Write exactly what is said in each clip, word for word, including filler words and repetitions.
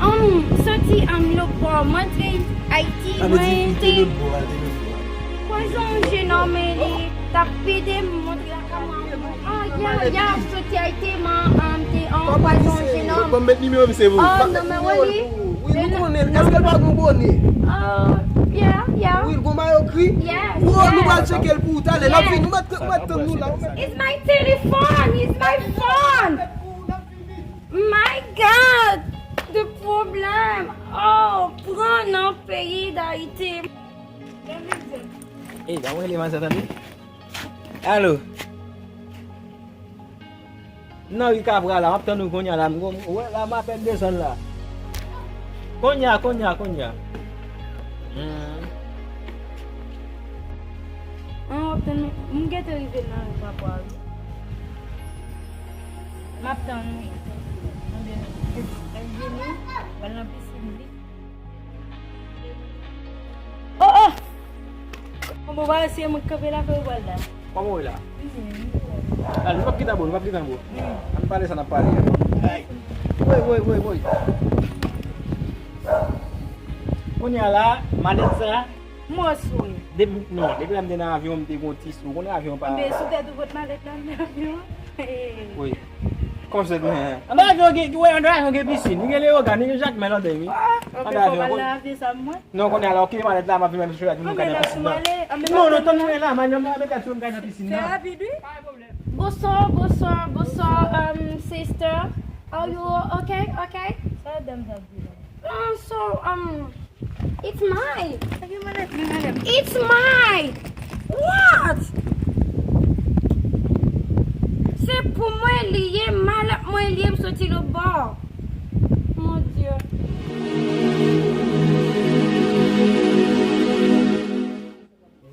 Ann soti ann lòt bò, m antre Ayiti, mwen te kwaze yon jenòm, li t ap pede m montre lakay mwen. Ah, yeah, yeah, m soti Ayiti, m, m te an kwaze yon jenòm. Ban m met nimewo misye pou ou. Oh, non, men wè li. Wi, nou konnen l. Èske l pa gen bone? Oh, yeah, yeah. Wi, l gon mayo gri. Yes, yes. Nou pral tcheke l pou ou talè. L ap vini, ou mèt, ou mèt tann nou la. It's my telephone, it's my phone. My God! De pwoblèm! Oh, pran nan peyi Dayiti. Ey, ban mwen rele manzè tande. Alo. Nan ri Kabral la, m ap tann ou kounye a la. M, m, wè la, m apèn desann la. Kounye a, kounye a, kounye a. Hmm. An, w ap tann mwen. M gentan rive nan ri Kabral wi. M ap tann ou. Anben, l vini, pral nan pisin li. Oh, oh! Bon, bon, ba, se mwen k kanpe la, fè ou pral la. Kòman w ye la? Al, nou p ap kite bò, nou p ap kite bò. Ann pale sa n ap pale a. Woy, woy, woy, woy. Kounye a la, malèt sa. Mwen sou. Depi, non, depi lè m te nan avyon, m te gon ti sou. Ou konnen avyon pa. Anben, sou tèt ou pot malèt la nan avyon an. Wi. Kòman se gen? Anndan avyon gen, wè, anndan avyon gen pisin. Li gen leyogan, li gen jakmèl anndan, wi. Ah, ok, anndan fò avyon, m al lave sa mwen. Non, kounye a la, ok, malèt la, m ap vin mèt sou la, nou kay nan pisin nan. Non, non, tann mwen la, m al mete sou m kay nan pisin nan. Fè rapid, wi. Bonsoir, bonsoir, bonsoir, um, sister. Are you okay? Okay? Sa dam sa di la. Um, so, um, it's mine. It's mine. What? Se pou mwen li ye, malèt mwen li ye, m soti lòt bò. Mon Dieu.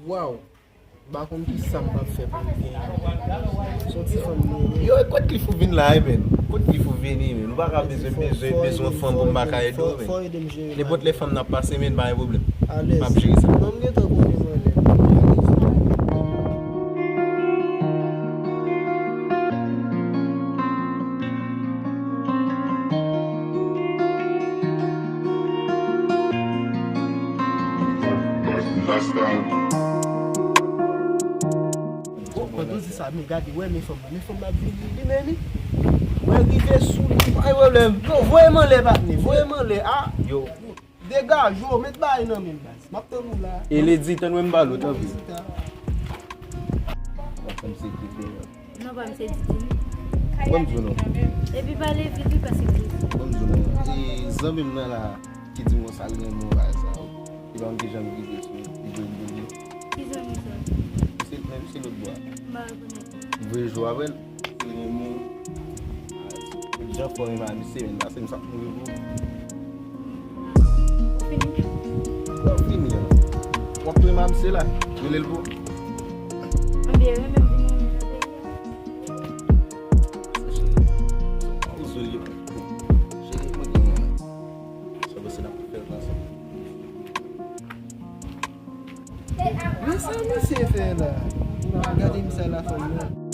Waw. M pa konn kisa m p ap fè pou m gen yon. Se yon ti fanm mwen. Yo, kot Cliff ou vin la, wi, men? Kot Cliff ou vini, men? Nou pa ka bezwen, bezwen, bezwen fanm pou m pa ka ede w, men. Nenpòt lè fanm nan ap pase, men, pa gen pwoblèm. M ap jere sa. Bon, m gentan konnen mwen menm. Pandan w di sa, men gade, wè men fanm nan, men fanm nan ap vini, li menm, wi. Mwen rive sou li, pa gen pwoblèm. Yo, voye m anlè, patnè, voye m anlè, a. Yo. Degaje w, met bagay nan men m, baz. M ap tann ou la. E Lady, tann wè m ba l ou, tanpri. Fanm se ki te. Non, pa m se Didine. Ban m di w non. Epi pale vit wi, paske. Ban m di w non. E zanmi m nan la, ki di m konsa l renmen w bagay sa yo. Li pa konn kijan m rive sou li, li vle m pou li. Ki zanmi sa? Se menm, se lòt bò a. M pa rekonèt li. M voye jou avè l. Li renmen w. Jan fò renmen a misye, men pase m sa mouri pou ou. Ou fini? Ou fini an. W ap renmen a misye la. Rele l pou ou. Anben, renmen m vin renmen nan peyi a. Cheri, mwen gen yon. Sa vle se n ap fè l ansanm. Men sa misye fè la? Gade misye la fanm nan.